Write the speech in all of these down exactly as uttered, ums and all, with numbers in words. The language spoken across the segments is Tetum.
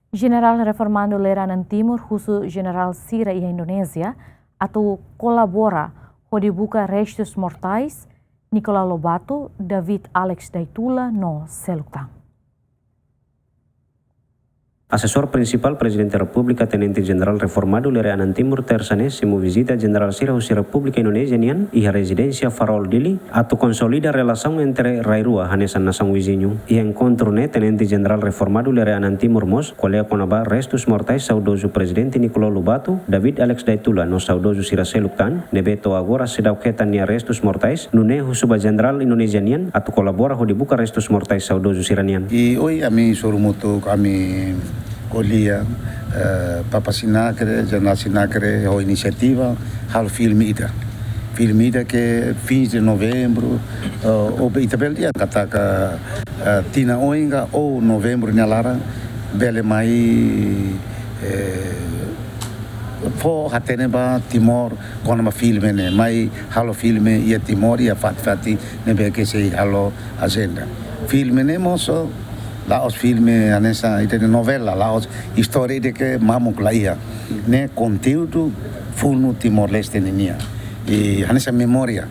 Jenerál Reformadu Lere Anan Timur husu jenerál sira iha Indonézia atu kolabora hodi buka restus mortais Nicolau Lobato, David Alex Daitula no seluk tan. Asesór Prinsipál Prezidente Repúblika, Tenente Jenerál Reformadu Lere Anan Timur, Tersa ne'e simu vizita jenerál sira husi Repúblika Indonézia nian iha rezidénsia Farol Dili, atu konsolida relasaun entre rai rua hanesan nasaun viziñu. Iha enkontru ne'e, Tenente Jenerál Reformadu Lere Anan Timur mós ko'alia kona-ba restus mortais saudozu Prezidente Nicolau Lobato, David Alex Daitula no saudozu sira seluk tan, ne'ebé to'o agora seidauk hetan nia restus mortais, nune'e husu ba jenerál Indonézia nian atu kolabora hodi buka restus mortais saudozu sira nian. I ohin ami sorumutu, ami ko'alia, eh, Papa Xanakere, Jenerál Xanakere ho inisiativa halo filme ida. Filme ida ke fins de novembru, eh, ou be ita bele dehan katak, eh, tinan oin ka ou novembru nia laran bele mai, eh, fó hatene ba Timor kona-ba filme ne'e, mai halo filme iha Timor, iha fatin-fatin ne'ebé ke sei halo ajenda. Filme ne'e mós la'ós filme hanesan ita dehan novela, la'ós istória ida ke mamuk, la iha. Ne'e konteúdu funu Timor-Leste ninian. I hanesan memória.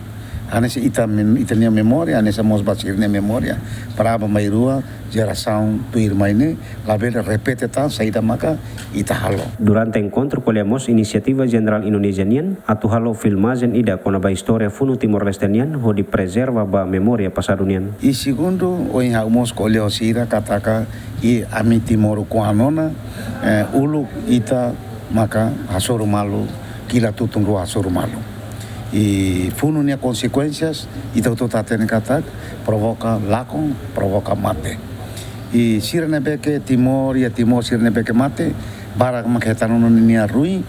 Hanesan ita mem-, ita-nia memória, hanesan mós ba sira-nia memória. Para aban-bainrua, jerasaun tuirmai ne'e labele repete tan saida maka ita halo. Durante enkontru ko'alia mós inisiativa jenerál Indonézia nian atu halo filmajen ida kona-ba istória funu Timor-Leste nian hodi prezerva ba memória pasadu nian. I segundu, ohin ha'u mós ko'alia ho sira katak, i ami timoroan ona, eh, uluk ita maka hasoru malu, kilat tutun rua hasoru malu. I funu nia konsekuénsias, ita hotu hatene katak, provoka lakon, provoka mate. I sira ne'ebé ke Timor, iha Timor sira ne'ebé ke mate, barak mak hetan ona ninia ruin,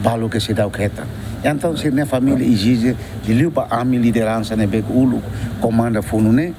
balu ke seidauk hetan. Entaun sira-nia família ezije, liuliu ba ami lideransa ne'ebé ke uluk komanda funu ne'e,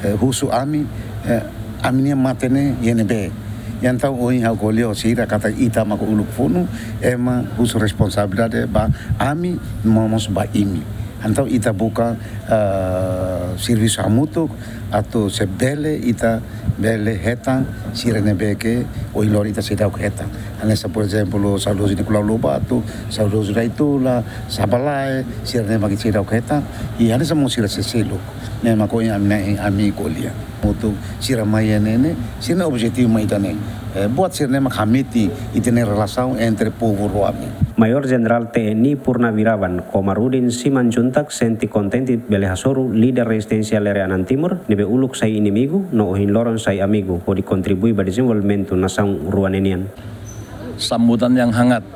eh, husu ami, eh, ami-nia mate ne'e iha ne'ebé. Entaun ohin ha'u ko'alia ho sira katak ita maka uluk funu, ema husu responsabilidade ba ami, no mós ba imi. Entaun ita buka, eh, servisu hamutuk, atu se bele ita bele hetan sira ne'ebé ke ohin loron ita seidauk hetan. Hanesan, por ezemplu, saudozu Nicolau Lobato, saudozu Daitula, Sabalae, sira ne'e mak seidauk hetan, i hanesan mós sira seluk. Ne'e mak ohin ami, ami ko'alia. Hamutuk sira mai iha ne'e ne'e, sira-nia objetivu mai ita ne'e. Eh, buat sira ne'e mak hametin ita-nia relasaun entre povu rua ami. Mayor Jenerál T N I Purnawirawan Komarudin Simanjuntak sente kontente bele hasoru líder rezisténsia Lere Anan Timur, ne'ebé uluk sai inimigu, no ohin loron sai amigu, hodi kontribui ba dezenvolvimentu nasaun rua ne'e nian. Sambutan yang hangat.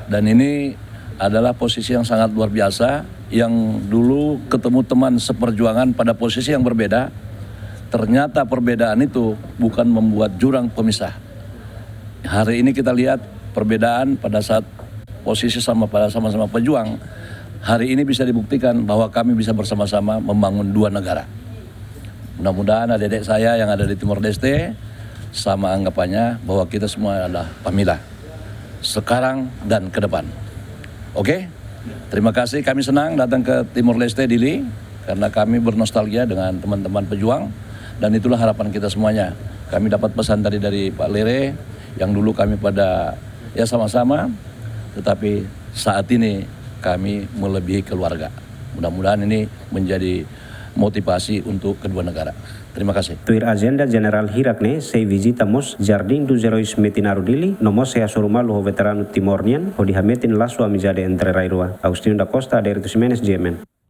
Dan ini adalah posisi yang sangat luar biasa, yang dulu ketemu teman seperjuangan pada posisi yang berbeda, ternyata perbedaan itu bukan membuat jurang pemisah. Hari ini kita lihat perbedaan pada saat posisi sama, pada sama-sama pejuang, hari ini bisa dibuktikan bahwa kami bisa bersama-sama membangun dua negara. Mudah-mudahan adik-adik saya yang ada di Timor Leste sama anggapannya bahwa kita semua adalah família, sekarang dan ke depan. Oke? Terima kasih, kami senang datang ke Timor Leste, Dili, karena kami bernostalgia dengan teman-teman pejuang, dan itulah harapan kita semuanya. Kami dapat pesan tadi dari Pak Lere, yang dulu kami pada, ya, sama-sama, tetapi saat ini kami melebihi keluarga. Mudah-mudahan ini menjadi motivasi untuk kedua negara. Terima kasih. Tuir ajenda, jenerál hirak ne'e sei vizita mós Jardim dos Heróis Metinaro Dili, no mós sei hasoru malu ho veteranu Timor nian, hodi hametin lasu amizade entre rai rua. Agostinho da Costa, Adérito Ximenes, G M N.